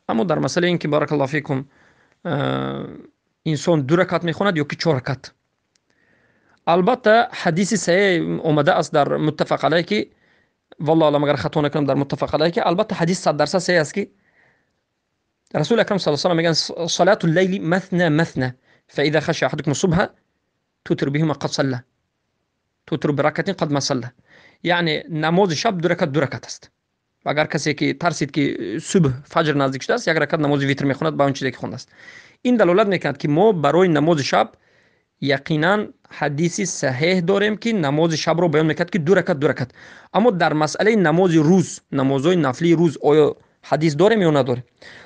Аммо дар масъалаи ин ки, баракаллоҳу фикум, инсон ду ракат мехонад ё ки чор ракат, албатта ҳадиси саҳеҳ омада аст дар муттафақ алайҳ, ки валлоҳу аълам, агар хато накунам, дар муттафақ алайҳ, ки албатта ҳадис 100% саҳеҳ аст, ки расули акрам саллаллоҳу алайҳи васаллам мегӯянд: صلاة الليل مثنى مثنى، فإذا خشي أحدكم الصبح توتر بهما قد صلى، توتر بركعة قد ما صلى. Яъне намози шаб ду ракат, ду ракат аст. Агар касе ки тарсид, ки субҳ, фаҷр наздик шудааст, як ракат намози витр мехонад ба он чизе ки хондааст. Ин далолат мекунад, ки мо барои намози шаб яқинан ҳадиси саҳеҳ дорем, ки намози шабро баён мекард, ки ду ракат, ду ракат. Аммо дар масъалаи намози рӯз, намозҳои нафлии рӯз, оё ҳадис дорем ё надорем?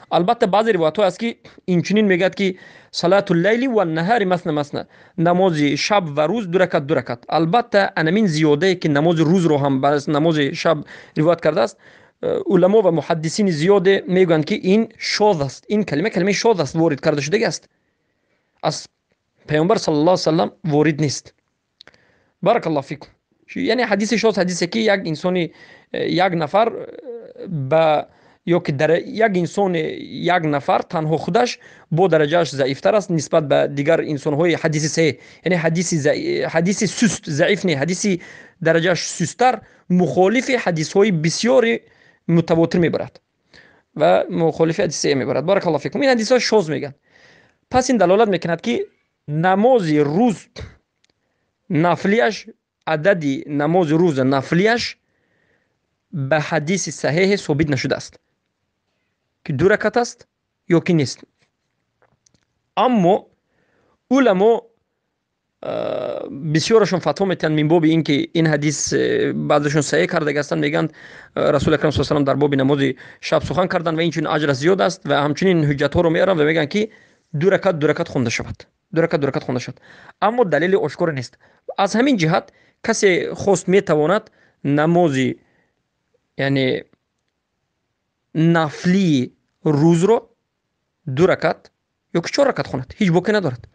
Албатта баъзе ривоятҳо аст, ки инчунин мегӯяд, ки صلاة الليل والنهار مثنى مثنى, намози шаб ва рӯз ду ракат, ду ракат. Албатта анамин зиёдае, ки намози рӯзро ҳам ба намози шаб ривоят кардааст, уламо ва муҳаддисини зиёде мегӯянд, ки ин шоз аст, ин калима калимаи шоз аст, ворид карда шудагӣ аст, аз паёмбар саллаллоҳу алайҳи васаллам ворид нест. Баракаллоҳу фикум. Яъне ҳадиси шоз ҳадисе, ки як инсони, як нафар ба ё ки як инсони, як нафар танҳо худаш бо дараҷааш заифтар аст нисбат ба дигар инсонҳои ҳадиси саҳеҳ. Яъне ҳадиси суст, заиф не, ҳадиси дараҷааш сусттар мухолифи ҳадисҳои бисёри мутавотир мебарад ва мухолифи ҳадиси саҳеҳ мебарад. Баракаллоҳу фикум. Ин ҳадисҳо шоз мегӯянд. Пас ин далолат мекунад, ки намози рӯз нафлияш, адади намози рӯза нафлияш ба ҳадиси саҳеҳе собит нашудааст, ки ду ракат аст ё ки нест. Аммо уламо бисёрашон фатво метиҳанд мин боби ин ки ин ҳадис баъзешон саҳеҳ кардаги ҳастанд. Мегӯянд, расули акрам са салам дар боби намози шаб сухан карданд ва инчунин аҷраш зиёд аст ва ҳамчунин ҳуҷҷатҳоро меоранд ва мегӯянд, ки ду ракат, ду ракат хонда шавад, ду ракат, ду ракат хонда шавад. Аммо далели ошкоре нест. Аз ҳамин ҷиҳат касе хост, метавонад намози, яъне нафлии рӯзро ду ракат ё ки чор ракат хонад, ҳеҷ боке надорад,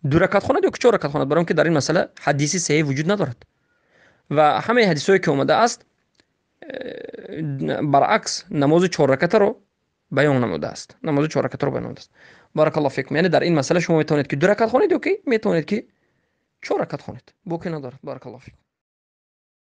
ду ракат хонад ё ки чор ракат хонад, барои он ки дар ин масъала ҳадиси саҳеҳ вуҷуд надорад ва ҳамаи ҳадисҳое ки омадааст, баръакс намози чорракатаро баён намудааст, намози чорракатаро баён намудааст. Баракаллоҳу фикум. Яъне дар ин масъала шумо метавонед, ки ду ракат хонед ё ки метавонед, ки чор ракат хонед, боке надорад. Баракаллоҳу фикум.